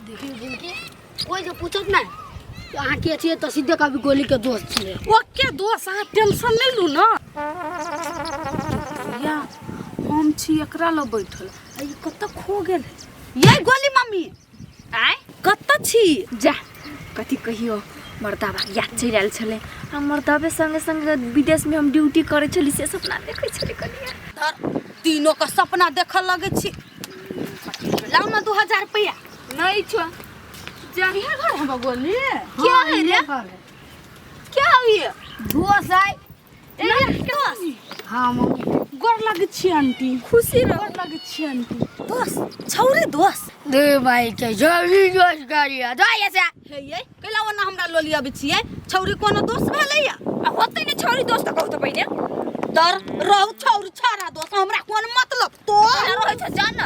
देखियौ जिनकी कोइ जे पूछत ने कि अहाँ के छियै तऽ सीधे कभी गोली के दोस्त छियै। ओके दोस्त, अहाँ टेंशन नहीं लू ना। या हम छी एकरा लग बैठल, आ ई कतऽ खो गेल? ये गोली मम्मी, आय कतऽ छी? जा कथी कहियो, मर्दाबा याद चलि आयल छलै आ मर्दाबे संगे संगे विदेशमे हम ड्यूटी करै छली से सपना देखै छली कनिया। धर तीनों के सपना देखऽ लगै छी। लाउ ना 2000 रुपया। नहीं छो। जा इहे घर हम गोली। क्या है रे? क्या है ये? दोस्त है। ए दोस्त। हाँ मम्मी। गोर लगै छी आंटी। खुशी रहो। गोर लगै छी आंटी। दोस्त छौरी दोस्त। दे भाई के जल्दी दोस्त करिया जा ऐसे। हे ये कैला ओना हमरा लोली अबै छियै? छौरी कोनो दोस्त भेलैया? आ होतै ने छौरी दोस्त तऽ कहू तऽ पहिने। तर रहू छौरी छौरा दोस्त, हमरा कोन मतलब? तो रहै छ जान न।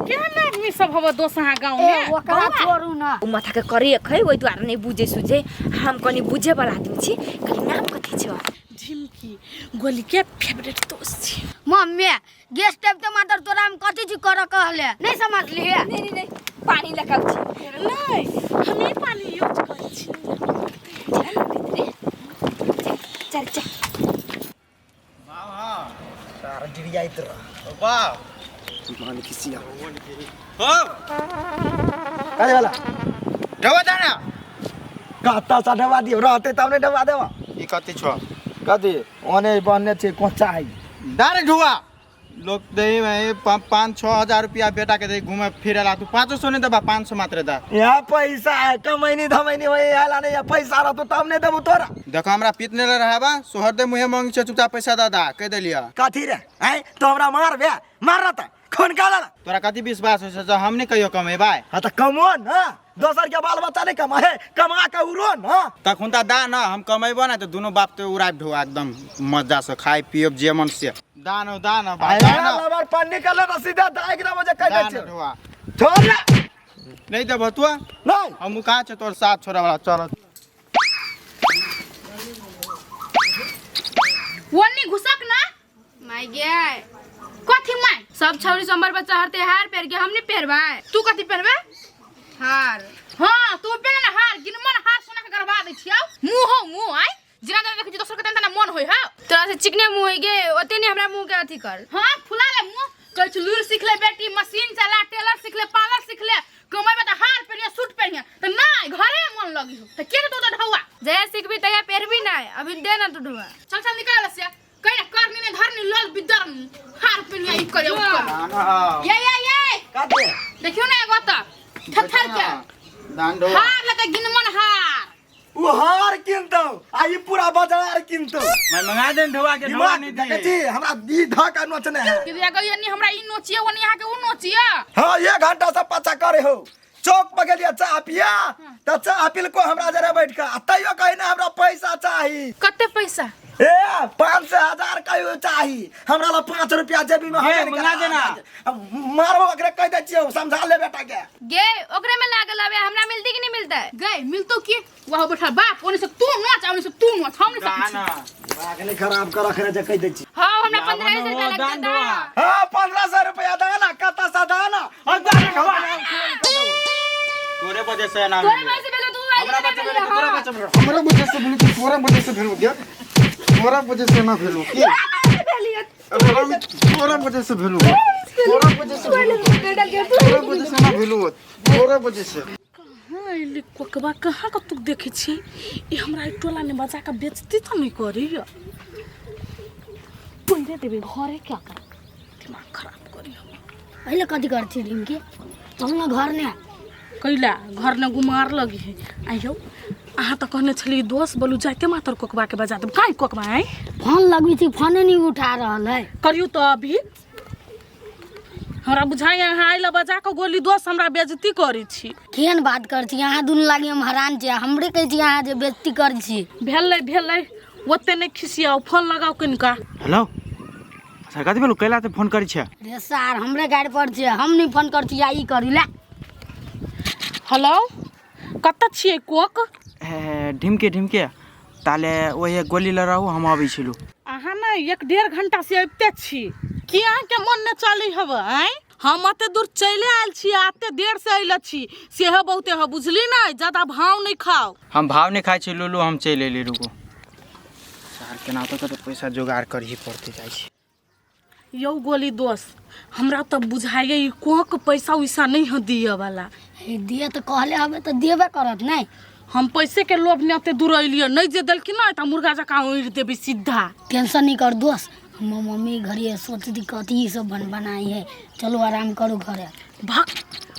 केहन आदमी सब हव दोस्त अहाँ गाँव ए में? ओकरा छोड़ू ना। ओ माथा के करे खै ओहि दुआरे नहि बुझै सुझै, हम कनि बुझे वाला आदमी छी। कनि नाम कथी छौ? झिमकी, गोली के फेवरेट दोस्त छी। मम्मी गेस्ट टाइप के मातर तोरा हम कथी चीज कर कहले नहीं समझली है? नहीं नहीं नहीं, पानी लगाउ छी। नहीं, हम ई पानी यूज करै छी। चल चल। सारा डिरियाइत रह। वाह मान खिसिया। हो काहे वाला ढवा दाना कहता सा ढवा दियो रहते तब ने ढवा देवा। ई कथी छौ? कथी ओने बहने छै कोचा है। दारे ढुआ लोग दे में 5-6 हजार रुपया बेटा के दे घूमे फिरे ला, तू 500 नहीं देबा, 500 मात्र दा। यहाँ पैसा है कमैनी धमैनी होए आला नहीं, यहाँ पैसा रहतो तब ने देबो तोरा। देखो हमरा पीत ने रहा बा सोहर दे मुहे मांग छे, चुपचाप पैसा दा दा कह देलिया। कथी रे हैं तो हमरा मार बे मार रहा था खून का लाला। तोरा कथी विश्वास हो छै हम नहीं कहियो कमेबा? हां त कमो ना, दोसर के बाल बच्चा नहीं कमा है, कमा के उड़ो ना। तखन त दा ना, हम कमेबो ना तो दोनों बाप तो उड़ाब ढोआ एकदम मजा से खाए पियब जे मन से। दानो दानो भाई दानो। लबर पानी निकल ना सीधा दा एकदम जे कह दे दानो छे। ढोआ। छोड़ ना। नहीं देबो तू? नहीं। हम कहां छे तोर साथ छोड़ा वाला चल। ओन्नी घुसक ना। माय गे। कथी my? सब छौरी सोमवार बच्चा हरते हार पहन के, हम नहीं पहनबै। तू कथी पहनबे? हार। हाँ तू पहने ना हार, गिनमन हार सोना के गरबा दै छियौ। मुंह हो मुंह आइ जेना जेना देखै छी दोसर के तेना तेना मन होय हौ। तोरा से चिकने मुंह होय गे, ओते नहीं हमरा मुंह के अथी कर। हाँ फुला ले मुंह, कहै छी लुरि सीख ले बेटी, मशीन चला, टेलर सीख ले, पार्लर सीख ले, कमैबे त हार पहनिया सूट पहनिया त नै घरे मन लगी हो त के तो तो ढौआ। जया सीखबी तया पहनबी नै, अभी दे ना तू ढौआ। चल चल निकाल से कहि ना करनी ने धरनी लल बिदर हार पहनिया ई करे उ करे। ये ये ये कथी? देखियो ना एगो त थर के दान ढोआ। हार लगे गिनमन हार। उ हार किनतौ आ ई पूरा बाजार किनतौ। मैं मंगा देन ढोआ के ढोआ दिमाग नहीं देखै दे। छी हमरा दी धक नोचने है। कि दिया गई नहीं हमरा ई नोचिए ओनी अहाँ के उ नोचिए। हां एक घंटा से पचा करे हो। चौक पर गेलिए चाह पिया त चाह पिल को हमरा जरे बैठ के आ तैयो कहे ना हमरा पैसा चाही। कते पैसा? ए 500 हजार कहियो चाही हमरा ला 5 रुपया जेबी में गे, हमें मंगा देना। मारबो ओकरे कह दे छियो समझा ले बेटा के। गे ओकरे में लागल हवे, हमरा मिलती कि नहीं मिलतै? गे मिलतो की वह बैठल बाप ओने से तू नोच ओने से तू नोच हम नहीं सकै छी। दाना। बाग नहीं खराब कर रखने जे कह दे छी। हां हमरा लाबो 15 ना हजार हो, रुपया दान लगतै ढोआ। हां 1500 रुपया दाना कता सा दाना और दाना खवा तोरे वजह से ना तोरे भेलै। वजह से भेलो, तू आइ हमरा के बच्चा भेलो, भेलै, तोरा हाँ। बच्चा भेलो। हमरा वजह से भेलो, तोरा वजह से भेलो गे। तोरा वजह से ना भेलो की? तोरा वजह से भेलो। तोरा वजह से भेलो। तोरा वजह से ना भेलो। तोरा वजह से। कहाँ अयली कोकबा, कहाँ कतौ देखै छियै ई हमरा एहि टोला ने बजा कऽ बेजती तऽ नहि करैया। पहिले देबै घरे क्या कर दिमाग खराब करी हमर। पहिले कथी करै छी रिंकी? चल ना घर ने। कैला घर ने गुमार लगी है। आइयो अहाँ तऽ कहने छलियै दोस्त बोलू जाइते मातर कोकबा के बजा देब, काहे कोकबा आइ? फोन लगबै छी फोने नहीं उठा रहल है। करियौ तऽ अभी हमरा बुझाइए अहाँ आइला बजा कऽ गोली दोस्त हमरा बेइज्जती करै छी। केहन बात करै छी अहाँ दुनू लागी हम हैरान छी, हमरे कहै छी अहाँ जे बेइज्जती करै छी। भेलै भेलै ओते नहि खिसियाउ, फोन लगाउ कनिका। हेलो सर कथी भेलौ कैला से फोन करै छियै? रे सार हमरे गाड़ी पर छियै, हम नहीं फोन करै छी आ ई करी ले। हेलो कतऽ छियै कोक? हे ढिमके ढिमके ताले ओहे गोली लऽ रहू हम अबै छलहुँ। अहाँ ने 1-1.5 घंटा से अबिते छी, की अहाँके मन नहि चलै हवे आँय? हम एते दूर चले आयल छी आ एते देर से अयले छी सेहो बहुते ह बुझली ने ज्यादा भाव नहीं खाओ। हम भाव नहीं खाइ छी लुलु, हम चलि एली। रुको सार, केना तऽ तऽ पैसा जोगाड़ करही पड़तै, जाइ छी। यौ गोली दोस्त, हमरा तऽ बुझाइए ई कोक पैसा उैसा नहीं है दिए वाला। हे, दिए तऽ कहले हबे तऽ देबे करत नहीं। हम पैसे के लोभ में एते दूर अयलियै, नहीं जे देलखिन ना तऽ मुर्गा जकाँ उड़ि देबै सीधा। टेंशन नहीं कर दोस्त, हमर मम्मी घरे सोचती कथी सब बन बनाई है। चलो आराम करो घरे। भाग,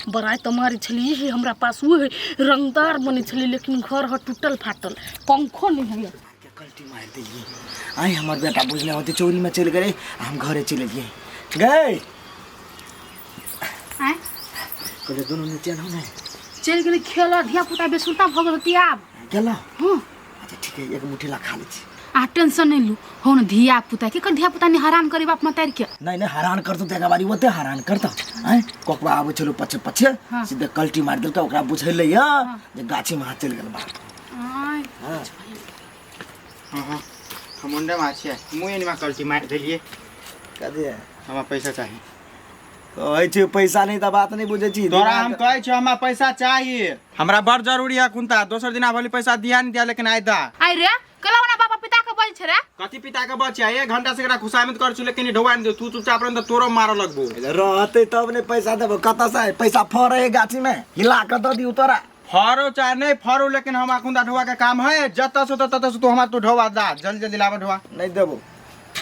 बड़ाइ तऽ मारै छलियै हे, हमरा पास ओ है रंगदार बनै छलै, लेकिन घर ह टूटल फाटल, पंखो नहीं है। के कल्टी मारि देलियै आइ। हमर बेटा बुझले होते चोरी में चलि गेलै आ हम घरे चलि एलियै। गए आँय? कहले दुनू नीचे ने ने चलि गेलै खेल, धिया पुता बेसुरता भऽ गेल होती आब। गेलौ? हँ। अच्छा ठीक है, एक मुट्ठी ला खा लै छी। अहाँ टेंशन नहीं लू हो न, धिया पुता के कर, धिया पुता नहीं हरान करी बाप मतार के। नहीं नहीं, हरान करतो तऽ एक बारी ओते हरान करतो। आँय, कोकबा आबै छलौ पछे पछे, सीधे कल्टी मारि देलकै। ओकरा बुझेलै यऽ जे गाछी में हाथ चलि गेल बाप। आँय? हँ। हाँ हाँ, हम मुंडे में छियै, मुँह एनिमा कल्टी मारि देलियै। कथी? हमरा पैसा चाही। कहै छी पैसा नहीं तऽ बात नहीं बुझै छी। तोरा हम कहै छियौ, हमरा पैसा चाहिए, हमरा बड़ जरूरी है कुंता। दोसर दिना भली पैसा दिया नहीं दिया, लेकिन आइ दा। आइ रे, केला वाला बापा पिता के बज छे रे? कथी पिता के बचिया? एक घंटा से एकरा खुशामद कर छु, लेकिन ई ढोआ नहीं दे। तू चुपचाप रह, तोरो मारऽ लगबो। रहतै तब ने पैसा देबो। कतऽ से पैसा फड़ै है गाछी में? हिला कऽ दऽ दियौ तोरा। फरो चाहे नहीं फरो, लेकिन हम अखुन ढोआ के काम है, जतऽ से ततऽ से तू हमरा तू ढोआ दा, जल्दी जल्दी लाबऽ ढोआ। नहीं देबो।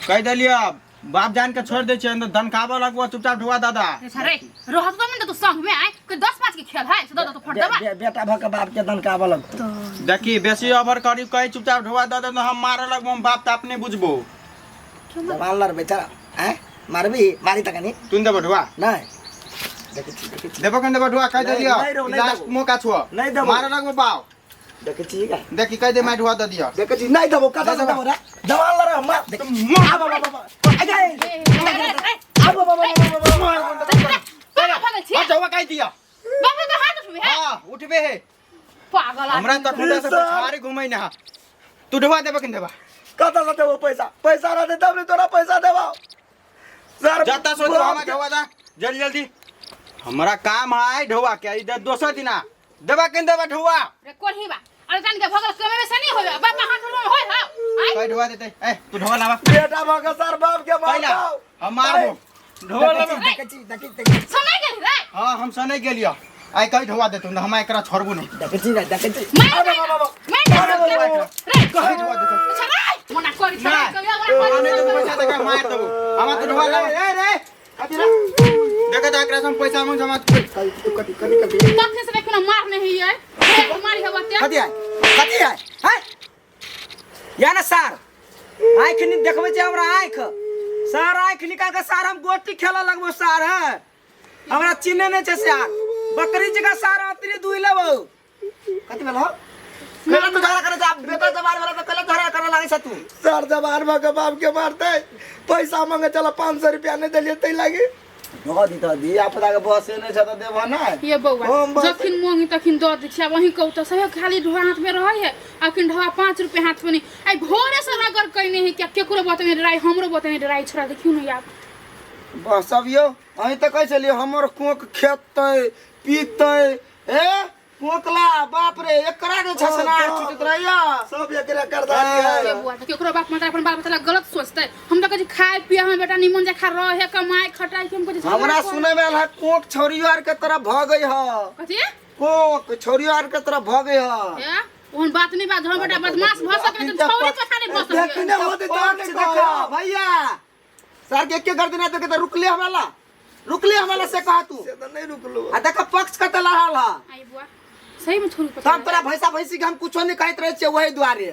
कहि देलियै, बाप जान के छोड़ दै छियै, धनकाबऽ लगबो। चुपचाप ढोआ दादा। रे रहत तो नहीं, तू संग में आय कोई 10 5 के खेल है से दो तो फट देबा। बेटा भऽ के बाप के दनकाबऽ लगतौ। देखी, बेसी ओवर करी, कही चुपचाप ढोआ दऽ दे, हम मारऽ लगबो। हम बाप तऽ अपने बुझबो। जवान लड़ बेचारा आँय, मारबी मारी तऽ कनी। तू देबो ढोआ? नहीं, देखै छी, देखै छी। देबो कन देबो ढोआ? कहि नहीं, देलियै नहीं रौ, नहीं लास्ट देबो। मौका छुअ। नहीं देबो। मारऽ लगबो बाप। देखै छी का? देखी, कहि दे माय ढोआ दऽ दिअ। देखै छी, नहीं देबो। कतऽ से देबो रे? जवान लड़ मार देख। आ बाबा बाबा, आ बाबा बाबा बाबा। पागल भऽ गेल छी? हाँ, ढोआ कहि दिअ। बाप रे, हाथ उठबे है? हाँ, उठबे है। पागल हमरा आदमी। तऽ खुदा से पछाड़ी घुमै ना। तू ढोआ देबो कि देबा? कतऽ से देबो पैसा? पैसा रहतै तब ने तोरा पैसा देबो सर। जतऽ से ओतऽ हमरा ढोआ दा जल्दी जल्दी, हमरा काम है ढोआ के। इधर दोसर दिना देबा कि देबा ढोआ? रे कोढ़ी बा, अरे जान के भगल कमे में से नहीं होवे, बाप हाथ में होय हा। आय? कहि ढोआ देतै। ए, तू ढोआ लाबा। बेटा भऽ के सर बाप के पहिला मारतौ। हम मारबो, ढोआ लाबा। देखै छी, देखै देखै। सुनै गेली रे? हाँ, हम सने गेलियो। आइ कहि ढोआ देतौ न, हम एकरा छोड़बो नहीं। देखै छी ने, देखै छी। मैं आ बाबा बाबा। मैं रे। कहि ढोआ देतौ। छड़ाई मोना कोरी छड़ाई। नहीं। कहिया मोना नहीं कोरी। तो पैसा देके मार देबो। हमरा तू ढोआ लाबा। ए रे, कथी रे? देखा तो एकरा से हम पैसा मांग हम। कथी कथी कथी? तखने से देखियो ना, मार नहीं है हे, मारी है बते। कथी है, कथी है? हैं या ना सार, आँखि नहीं देखबै छै हमरा आँखि सार, आँखि निकाल के सार हम गोटी खेलऽ लगबो सार। है हमरा चिन्हे नहि छै सार, बकरी जकाँ सार अतरी दुहि लेबौ। कथी भेल हौ? कहिला तू झगड़ा करै छै? आब बेटा जवान भेला तऽ कहिला झगड़ा करऽ लागै छै तू? सर, जवान भऽ के बाप के मारतै? पैसा मांगे चला, 500 रुपया नहीं देलियै तै लागी। दऽ दी, तऽ धिया पुता के बसे नहि छै तऽ देबह नहि? ये बौआ, हम बस- जखन मांगी तखन दऽ दै छी। आब अहीं कहू तऽ, सहे खाली ढोआ हाथ में रहै है, अखन ढोआ 5 रुपया हाथ में नहीं। आइ भोरे से रगड़ कैने है, क्या केकरो बतने डराई, हमरो बतने डराई। छोड़ा, देखियौ ने आब। बस सब यौ, अहीं तऽ कहै छलियै हमर कोक खेतै पीतै। ए कोकला, बाप रे, एकरा ने छसनार छुटैत रहैया। सब एकरे करदानी है। ये बुआ, तऽ केकरो बाप माता अपन बाल बच्चा ला गलत सोचतै? हम तऽ कहै छी खाय पिए हमर बेटा निमन जखा रहे, कमाए खटाए के। हम कहै छी हमरा सुनै में आयल है कोक छौरियो आर के तरफ भऽ गई ह। कथी? कोक छौरियो आर के तरफ भऽ गई ह। ए, ओहन बात नहीं बा। हमर बेटा बदमाश भऽ सकै तऽ छौरी पछाड़ी भऽ सकै। देखने होतै तब ने पक्ष देखा कहब। भैया, सर के के गर्दन आते के तऽ रुकले हमरा ला, रुकले हमरा ला से कहा तू। से तऽ नहीं रुकलो। आ देख, पक्ष कतऽ लहल ह। आई बुआ, सही में छोरी तब पछाड़ी। तोरा भैंसा भैंसी के हम कुछो नहीं कहैत रहै छियै, वही दुआरे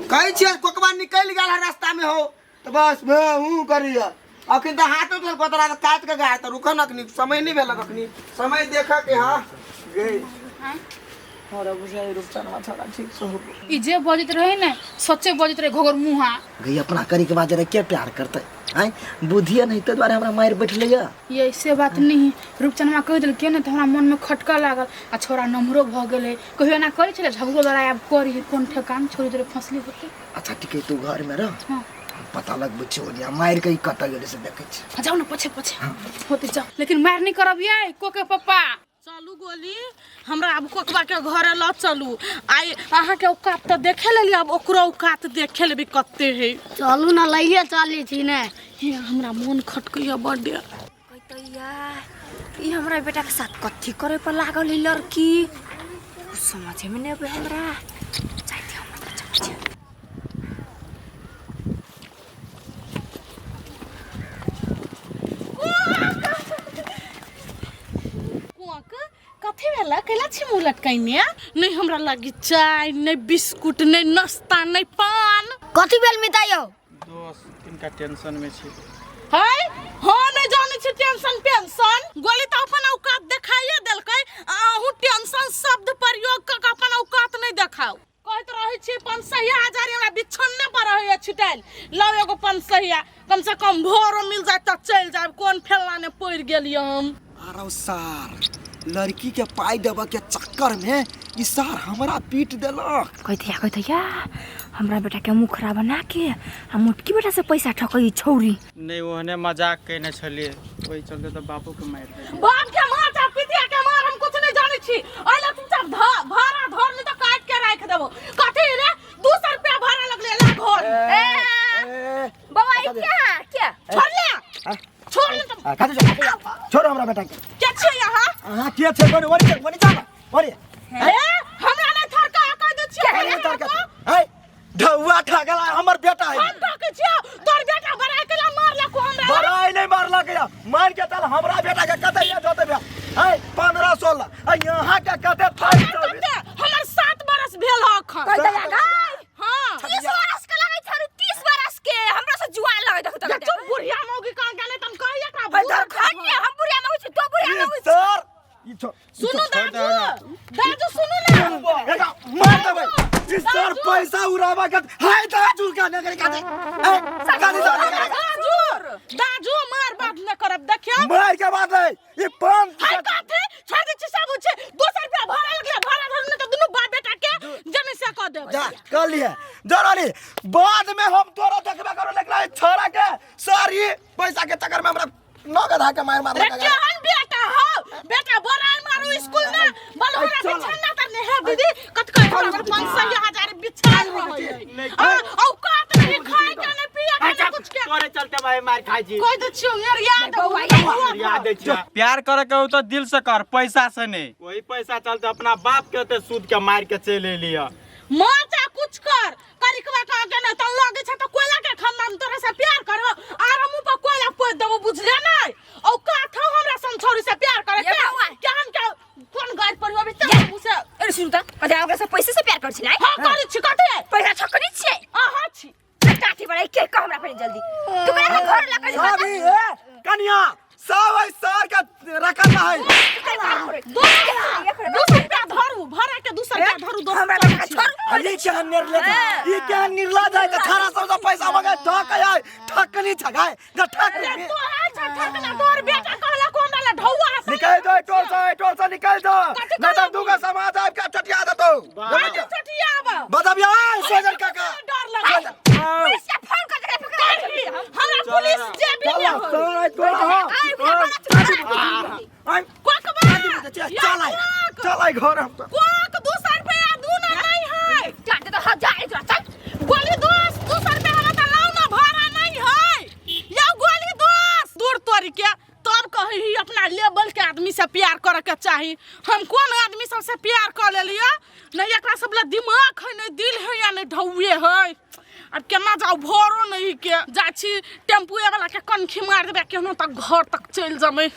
कहै छियै। कोकबा निकलि गेल है रास्ता में हो तऽ बस भे हूँ करिय। अखन तऽ हाथो धोल तोरा तऽ काट के गाय तऽ रुकऽ न, अखनी समय नहीं भेल, अखनी समय देखऽ के। हाँ गे। आँय? हमरा बुझाइ रुपचनमा छोड़ा ठीक से हो। ई जे बजैत रहे ने, सच्चे बजैत रहे घोघर मुहा। गई, अपना करी के बाद जरा के प्यार करते आय? बुद्धिए नहीं तो द्वारे हमरा मारि बैठले या। ये से बात नहीं है। रूपचनमा कहि देलकै ने तऽ हमरा मनमे खटका लागल आ छोड़ा नम्हरो भऽ गेलै। कहियो एना करै छलै झगड़ो लड़ाइ, आब करी कोन ठेकान, छोड़ी तोरे फसली होतै। अच्छा ठीक है, तू घर में रह। हाँ। हम पता लगबै छी ओनिया मारि के ई कतऽ गेलै से देखै छी। हाँ, जाओ ना पछे पछे होते जाओ, लेकिन मार नहीं करब ये कोके पप्पा। चलू गोली, हमरा आब कोकबा के घरे ल चलू। आइ अहाँके औकात तऽ देखे लेली, आब ओकरो औकात देखे लेबी कते है। चलू ना, लइए चलै छी ने। हे हमरा मोन खटकैया बड्ड। कहतैया ई हमरा बेटा के साथ कथी करे पर लागल है लड़की, कुछ समझे में नहीं अबे हमरा। जाइते हम बच्चा बच्चा। कुआक कथी भेला, कैला छी मुँह लटकैने? नहीं हमरा लागी चाय, नहीं बिस्कुट, नहीं नाश्ता, नहीं पान। कथी भेल मिताइयो? दोस्त तिनका टेंशन में छी। है हाँ नहीं जानै छी टेंशन पेंशन। गोली तऽ अपन औकात देखाइए देलकै, आ अहूँ टेंशन शब्द प्रयोग कऽ के अपन औकात नहीं देखाउ। कहैत रहै छी 500 हजार हमरा बिछौने पर रहैए छिटायल, लाउ एगो 500, कम से कम भोरो मिल जाए तऽ चलि जायब। कोन फेलना ने पड़ि गेलियै हम। आरो सार लड़की के पाई देबऽ के चक्कर में ई सार हमरा पीट देलक। कहतैया कहतैया हमरा बेटा के मुखरा बना के आ मोटकी बेटा से पैसा ठकै छौरी। नहीं ओहने मजाक केने छलिए, ओहि चलते तऽ बापू के मारि देलियै। बाप के मार चाहे पितिया के मार, हम कुछ नहीं जानै छी। अइला तुम सब भाड़ा धर नहीं तऽ काटि के राखि देबो। कथी रे 200 रुपया भाड़ा लगले ला घर। ए, बौआ ई क्या क्या? छोड़ ले, छोड़ ले तुम। आ, काटि जा, छोड़ो हमरा बेटा के। के छियै अहाँ? अहाँ के छै? बड़ी ओरी ओरी जा ओरी। ए हमरा नहि थरका कह दै छियै। हमरा थरका है ढौआ ठगला हमर बेटा है। हम ठकै छियौ, तोर बेटा बड़ाई केला मारलक हमरा। बड़ाई नहीं मारलक या, मार के चल हमरा बेटा के कते या जोते बे है 15 16, आ यहाँ के कते 23 24। हमर 7 बरस भेल ह अखन। कहतैया गै हां 30 बरस के लगै छौ, 30 बरस के हमरा से जुआ लगै। देखू तऽ चुप बुढ़िया मौगी कहाँ गेलै तम कहि एकरा भाई धर खानिए, हम बुढ़िया मौगी छी, तो बुढ़िया मौगी छी। सर ई छो सुनू दाजू, दाजू सुनू ना, एकरा मार देबै ई सर पैसा उड़ावा के हाय दाजू का नगरी का ए गाली दो। दाजू दाजू मार बात न करब देखियो। मार के बात है ई पान हाय कथी छोड़ दै छी सब छै। 200 रुपया भाड़ा लगले, भाड़ा धरू नहीं तऽ दुनू बाप बेटा के जमीन से कऽ देब। जा कर लिए जरूरी बाद में हम तोरा देखबे करो, लेकिन छोरा के सर ई पैसा के चक्कर में हमरा नगद हाके मार मार रे केहन बेटा हो, बेटा बड़ाई मारू स्कूल में बलहरा चल। बिछाना त नहीं है दीदी कत कह हमरा 500 हजार बिछाल रहै आ औकात नहीं खाए के नहीं पिए के नहीं कुछ के। तोरे चलते भाई मार खाइ छी। कह दे छियौ यार याद याद दै छियै। प्यार करे के हो तो दिल से कर, पैसा से नहीं। वही पैसा चलते अपना बाप के ओते सूद के मार के चलि एलियै। माँ चा कुछ कर करिकवा कह के न त लगे छ त कोयला के खंबा में तोरा से प्यार करबो आर मुंह पर कोयला पोत देबो, बुझले नै? औकात हौ हमरा सन छौरी से प्यार करे ये के? बौआ। केहन के कोन गाड़ पर अभी तक मुंह से। अरे सुन त कथी ओकरा से पैसे से प्यार कर छी नै? हां करै छी। कथी पैसा छकनी छियै? अहाँ छी। काठी बड़ाई के कह हमरा पहिले जल्दी तू करा घर लगा दे। अभी ए कन्या सब ऐ सर के रखल है। 200 रुपया धरू भाड़ा के, 200 रुपया धरू दोस्त। हमरा बेटा के छोड़। ये क्या निर्लज है, ये क्या निर्लज है, थारा सब से पैसा मांगे ठक है, ठकनी छगाए ज ठक। तो अच्छा ठकना तोर बेटा कहला को हमरा ला ढौआ हसन। निकल जाओ टोल से, टोल से निकल जाओ, नहीं तो दूंगा समाज आपका चटिया देतो। चटियाब बदबिया सोजन काका डर लगे। पुलिस के फोन कर दे, पकड़ हमरा पुलिस जे भी चल नहीं हो। सर तोरा हां कोकबा चल आइ, चल आइ घर हम तो। कोक 200 रुपया दूना नहीं है। काट दे तो हजार चल गोली दोस्त 200 रुपया हमरा त लाउ ना, भाड़ा नहीं है या गोली दोस्त दूर तोरी के। तब कही ही अपना लेवल के आदमी से प्यार करे के चाही। हम कोन आदमी सबसे प्यार कर लेलियै? नहीं एकरा सब ला दिमाग है, नहीं दिल है या नहीं ढौए है। अब केना जाउ भरो नहीं के जा छी टेम्पुए वाला के कनखी मार देबै, केहनो तक घर तक चलि जेबै।